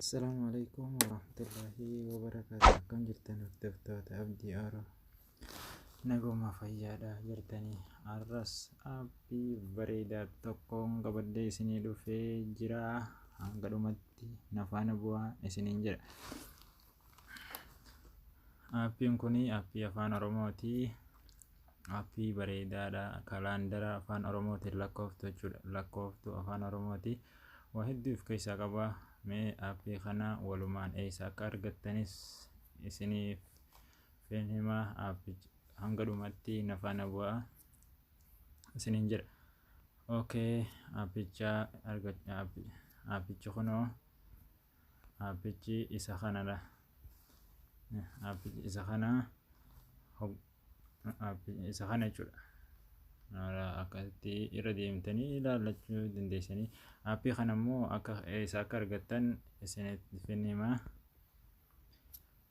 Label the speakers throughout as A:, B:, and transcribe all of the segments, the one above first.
A: Assalaamu alaikum warahmatullahi wabarakaatu. Akkam jirtan, hordoftoota Abdii Oro? Naguma fayyaadha jirtanii? Har'as aappii bareedaa tokkoon qabadhee isinii dhufee jira. Hanga dhumatti na faana bu'aa isiniin jedha. Aappiin kun aappii Afaan Oromooti. Aappii bareedaadha. Kalaandara Afaan Oromootiin lakkooftu jechuudha. Lakkooftuu Afaan Oromooti. Waa hedduu of keessaa qaba. Mee aappii kana walumaan eessa akka argattanis isiniif hima. Aappichi hanga dhumatti na faana bu'aa isiniin jedha. Okay, aappicha aappichi kunoo aappichi isa kanadha. Aappichi isa kana, isa kana jechuudha. Akkasitti irra deemtanii ilaallachuu dandeessanii. Aappii kana immoo akka eessa akka argattan isiniif hima.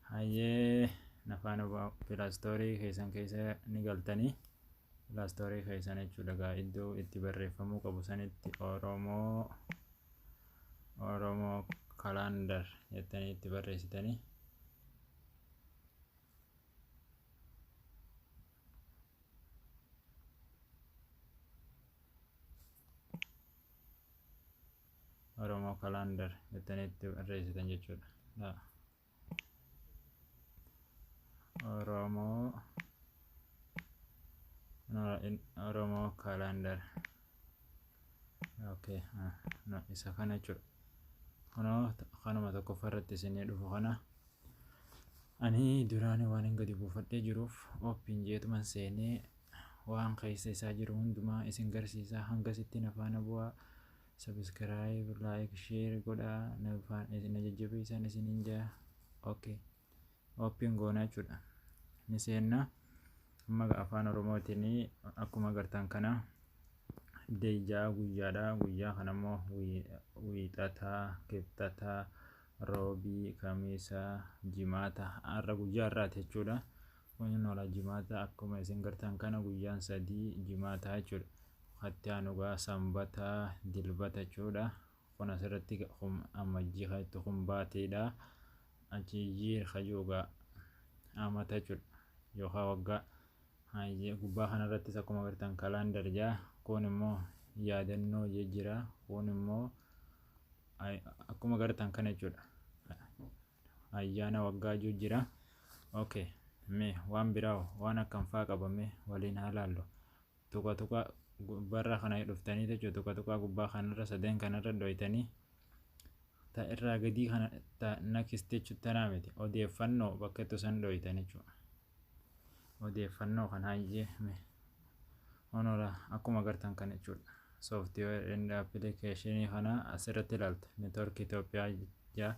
A: Hayyee, na faana bu'aa. Play Store keessan keessa ni galtanii, Play Store keessan jechuudha. Gaa iddoo itti barreeffamuu qabu sanitti Oromoo calendar jettanii itti barreessitanii. Oromoo calendar jettanii itti barreessitan jechuudha. Oromoo calendar. Okay, isa kana jechuudha. Kunoo kanuma tokkoffaa irratti isinii dhufu kana ani duraan waan hin gadi buufadhee jiruuf open jeetuman seenee waan keessa isaa jiru hundumaa isin garsiisa. Hangasitti na faana bu'aa. Subscribe, like, share godhaa, na jajjabeessaan isiniin jaa. Okay, open goonaa jechuudha. Ni seenna. Amma Afaan Oromootiin akkuma agartan kana day 6 guyyaadha. Guyyaa kana immoo Wiixataa, Kibxataa, Roobii, Kamisaa, Jimaata. Har'a guyyaa har'aati jechuudha. Kun ola Jimaata. Akkuma isin gartan kana guyyaan 3 Jimaataa jechuudha. Hatti aanu gaa Sanbata, Dilbata jechuudha. Kun asirratti Ammajjii kan kun baateedha. Achi year kajuugaa amata jechuudha yookaan waggaa. Gubbaa kanarrattis akkuma agartan calendar jaa. Kun immoo yaadannoo jira. Kun immoo akkuma agartan kana jechuudha. Ayyaana waggaa jira. Okay, mee waan biraa waan akkam faa qabame waliin haa laallu. Tuqa tuqa gubbaarra kana dhuftanii jechuudha. Tuqa tuqa gubbaa kanarra sadeen kanarra dhoytanii, ta irraa gadii kana, ta next jechuudha. Tanaa miti, odeeffannoo bakka itti san dhoytan jechuudha. Odeeffannoo kana, hayyee, mee onola akkuma agartan kana jechuudha. Software and application kana asirratti ilaalta. Network Itoophiyaa jaa,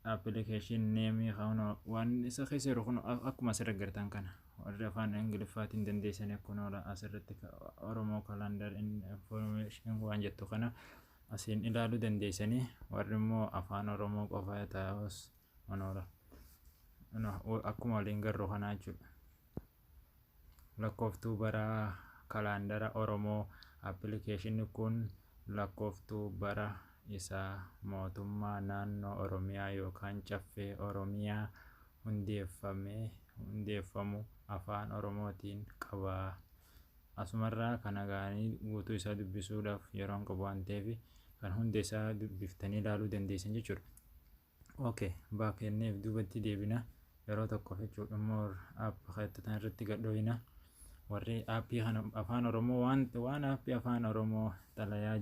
A: application name kana, waan isa keessa jiru kun akkuma asirra agartan kana. Warri Afaan Ingiliffaatiin dandeessan akkuma asirratti Oromoo calendar information waan jettu kana asiin ilaaluu dandeessanii. Warri immoo Afaan Oromoo qofa ta'us onola akkuma waliin garru kanaa jechuudha. Lakkooftuu bara kalaandara Oromoo. Appilikeeshinni kun lakkooftuu bara isaa mootummaa naannoo Oromiyaa yookaan Caffee Oromiyaa hundeeffamu Afaan Oromootiin qaba. Asumarraa kana ga'anii guutuu isaa dubbisuudhaaf yeroon qabu waan ta'eef kan hunda isaa dubbiftanii ilaaluu dandeessan jechuudha. Okay, back jenneef duubatti deebina yeroo tokkoof jechuudha. Immoo app kan irratti gadhooyina. Warri aappii kana Afaan Oromoo waan aappii Afaan Oromoo xalayaa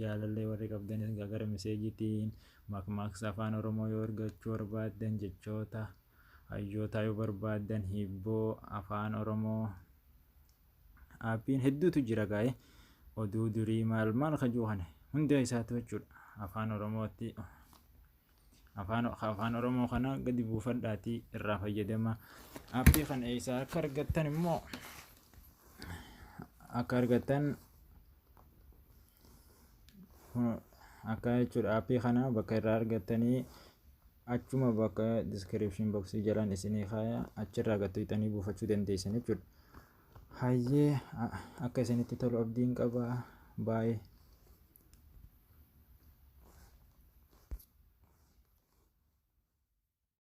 A: jaalallee warri qabdanis gara miseejiitiin, makmaaksa Afaan Oromoo yoo argachuu barbaaddan, jechoota hayyootaa yoo barbaaddan, hibboo Afaan Oromoo, aappiin hedduutu jira gaa'e. Oduu durii maal maal kajuu kana hunda isaatu jechuudha. Afaan Oromootti Afaan Oromoo kana gadi buufadhaatii irraa fayyadama. Aappii kana eessaa akka argattan immoo, akka argattan akka jechuudha. Aappii kana bakka irraa argattanii achuma bakka description box jalaan isinii kaaya, achirraa gattuuxanii buufachuu dandeessan jechuudha. Hayyee, akka isinitti tolu abdiin qaba. Baay'ee.